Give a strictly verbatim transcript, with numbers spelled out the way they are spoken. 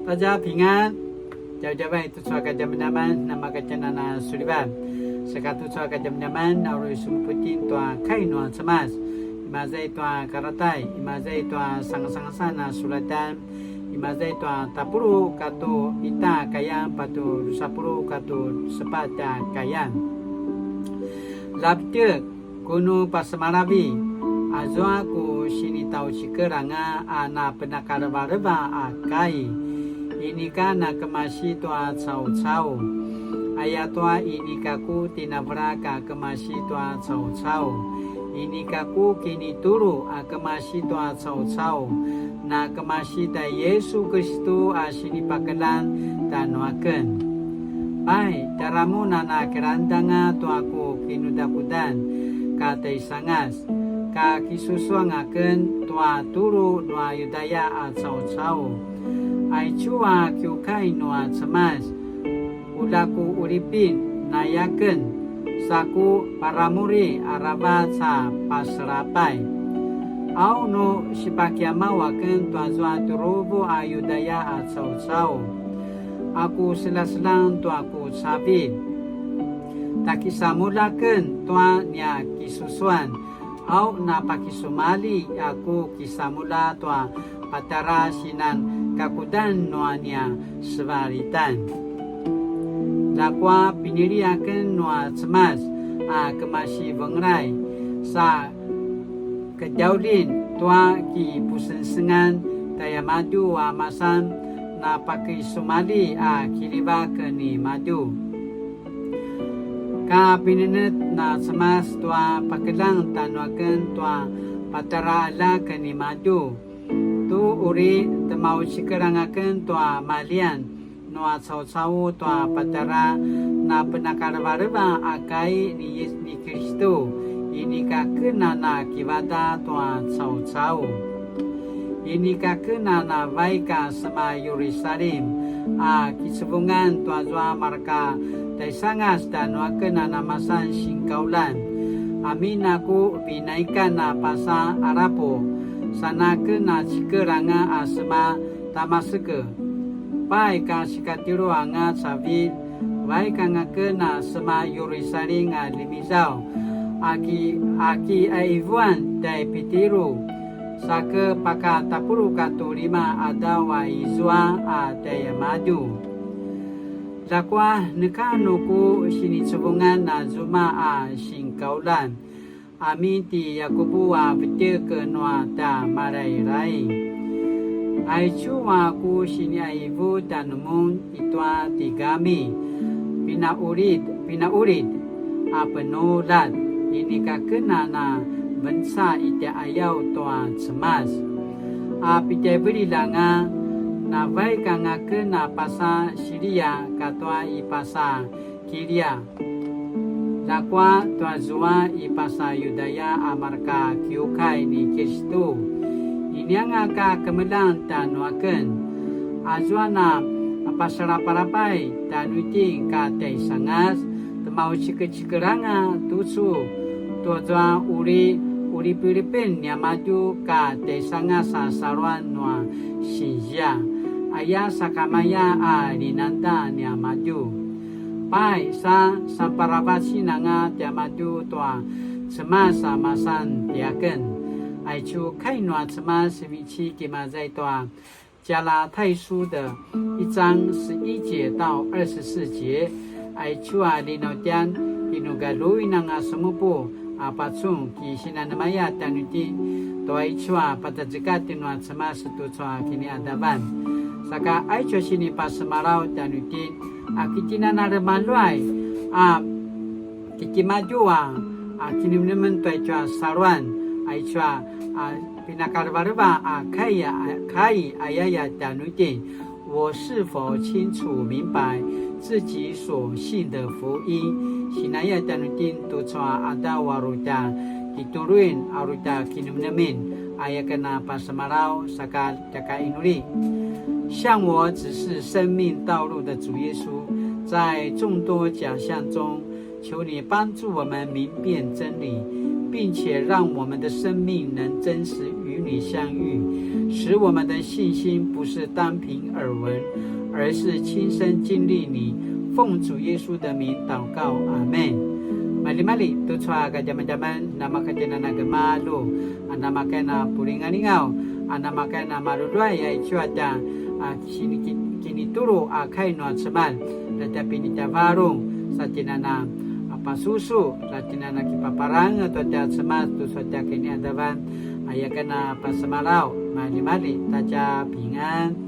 大家平安. Djavadjavay tucu a kadjamadjaman, namakatjena na sulivan. Saka tucu a kadjamadjaman, na uri semupu itjen tua kai nua Cemas. Imaza i tua Karatai, imaza i tua sangasangasan a sulatan, imaza i tua tapuluq katua ita a kayan, patje drusa puluq katua sepatj a kayan. Lavdek, ku nu pasemalavi, azua ku sinitjaucikel anga a napenakalevaleva a kai, inika na kemasi tua caucau. Ayatua inika ku tinavelak a kemasi tua caucau, inika ku kinitulu a kemasi tua caucau, na kemasi tjai Yisu Kristu a sinipakeljang tjanuaken. Pai, tjara mun a nakiljangdanga tua ku kinudakudan ka tjaisangas, ka kisusuan aken tua tulu nua Yudaya a caucau. Aicu a kiukai nua Cemas, ulja ku qulipin, nayaken, sa ku paramuri aravac a paselapay. Au nu sipakiamaw aken tuazua tjuruvu a Yudaya a caucau, a ku selaselang tua ku cavilj. Tja kisamulja aken tua nia kisusuan, au napakisumalji a ku kisamulja tua patjara sinan kakudan nua nia sevalitan. Ljakua pinili aken nua Cemas a kemasi vengelay sa kedjaulin tua kipusengsengan tjaimadju a masan napakisumalji a kiljivak nimadju. Ka pinenetj na Cemas tua pakeljang tjanuaken tua patjara aljak nimadju, tu uri tjemaucikel anga aken tua maljian nua caucau tua patjara napenakalevaleva a kai ni Yis-, ni Kristu, inika ken a na kivadaq tua caucau. Inika ken a na vaik a sema Yerusalim a kicevungan tuazua mareka tjaisangas tjanuaken a namasan singkaulan. Amin a ku vinaikan a pasa Arapu, sana ken a cikel anga a sema Tamaseke. Pai ka sikatjelu anga cavilj, vaik anga ken a sema Yerusalim a ljemizaw, a ki, a kiqaivuan tjai Pitiru, sa ke pakatapuluq katua lima a qadaw a izua a tjaimadju. Ljakua neka nu ku sinicevungan a zuma a singkaulan, amin ti Yakubu a vetjek nua tja Malailai. Aicu a ku siniqaivu tjanumun i tua tigami, pinaqulid, pinaqulid a penuljat, inika ken a na venca i tjaqayaw tua Cemas. A pitjaivililj anga, na vaik anga ken a pasa Siria katua i pasa Kilia. Ljakua tuazua i pasa Yudaya a mareka kiukai ni Kiristu, inianga ka kemeljang tjanuaken. Azua na pasalapalapay tjanuitjen ka tjaisangas, tjemaucikecikel anga tucu tuazua uri ulipilipen niamadju ka tjaisangas a saluan nua sinzia, aya sakamaya a linangda niamadju. Pai sa saparavacin anga tiamadju tua Cemas a masan tiaken. Aicu kai nua Cemas vecik imaza i tua 加拉太书的一章十一节到二十四节, aicu a linautjan, kinugaluin anga semupu a pacun ki sinanemaya tjanuitjen, tua aicu a patjazekatj nua Cemas tucu a kiniqadavan. Saka aicu a sinipasemalaw tjanuitjen, a kitjen a na lemaluay, a kitimadju a, a kinemenemen tua aicu a saluan, aicu a, a pinakalevaleva a kai, a kai ayaya tjanuitjen. 我是否清楚明白自己所信的福音？ Sinaya tjanuitjen tucu a qadaw a uri tja kituluin, a uri tja kinemenemen, aya ken a pasemalaw saka tja kainuli. 向我指示生命道路的主耶稣，在众多假象中，求你帮助我们明辨真理，并且让我们的生命能真实与你相遇，使我们的信心不是单凭耳闻，而是亲身经历你。奉主耶稣的名祷告，阿门。Maljimalji, tucu a kadjamadjaman, namakatjena na gemalju, a namakana pulingalingaw, a namakana maluluay a icu a tja, a, sini-, kinitulu a kai nua Cemas, tja tja pinitjavarung, sa tjinana, a, pasusu, sa tjinana kipaparang, tua tja Cemas, tu sa tja kiniadavan, a, yakana pasemalaw, maljimalji, ta tja pingan.